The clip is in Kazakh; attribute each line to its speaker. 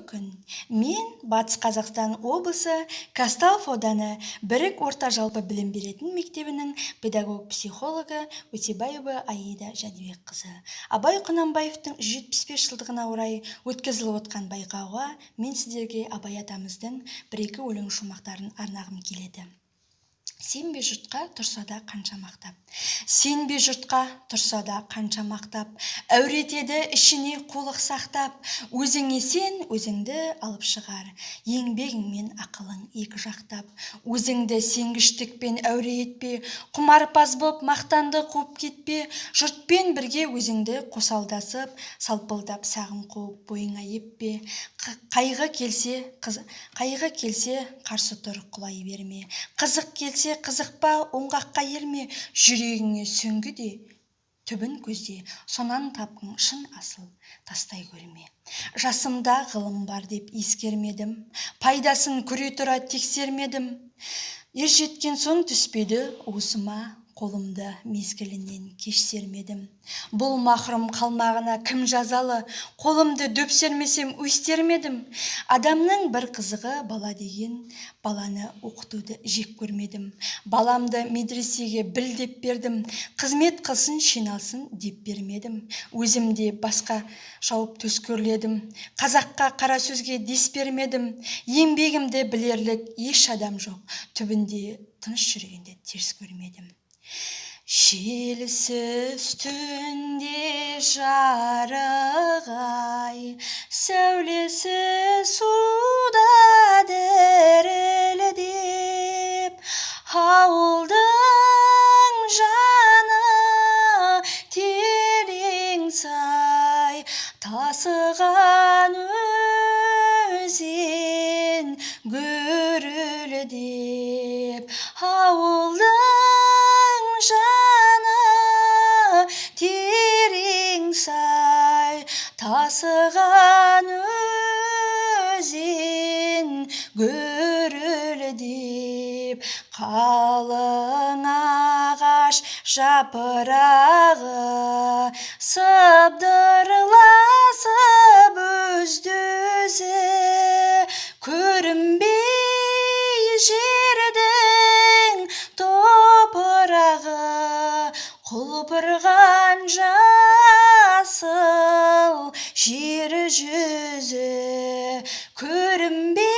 Speaker 1: Күн мен Батыс Қазақстан облысы Казталов ауданы Бірік орта жалпы білім беретін мектебінің педагог-психологы Өтебаева Аида Жәнібекқызы. Абай Құнанбаевтың 175 жылдығына орай өткізіліп отқан байқауға мен сіздерге Абай атамыздың бір-екі өлең шумақтарын арнағым келеді. Сенбе жұртқа, тұрса да қанша мақтап. Сенбе жұртқа, тұрса да қанша мақтап. Әуретеді ішіне қулық сақтап. Өзіңе сен, өзіңді алып шығар. Еңбегің мен ақылың екі жақтап. Өзіңді сенгіштікпен әуре етпе. Құмарпаз боп мақтанды қуып кетпе. Жұртпен бірге өзіңді қосалдасып, салпылдап сағым қуып бойыңа еппе. Қайғы келсе, қайғы келсе қарсы тұр, құлай берме. Қызық келсе қызықпа, оңғаққа ерме. Жүрегіңе сүңгі де түбін көзде, сонан тапқың шын асыл, тастай көрме. Жасымда ғылым бар деп ескермедім, пайдасын көре тұра тексермедім. Ер жеткен соң түспеді уысыма, қолымды мезгілінен кеш сермедім. Бұл махрұм қалмағына кім жазалы, қолымды дөп сермесем өстермедім. Адамның бір қызығы бала деген, баланы оқытуды жек көрмедім. Баламды медресеге біл деп бердім, қызмет қылсын, шен алсын деп бермедім. Өзім де басқа шауып төскөрледім, қазаққа қара сөзге дес бермедім. Еңбегімді білерлік еш адам жоқ, түбінде тыныш жүргенде теріс көрмедім. Желсіз түнде жарық ай, сәулесі суда дірілдеп, ауылдың жаны терең сай, тасыған өзен гүрілдеп, ауылдың жаны терең сай, тасыған өзен гүрілдеп, қалың ағаш жапырағы сыбдырласып өзді-өзі, көрінбей жердің топырағы, құлпырған жасыл жер жүзі, көрінбей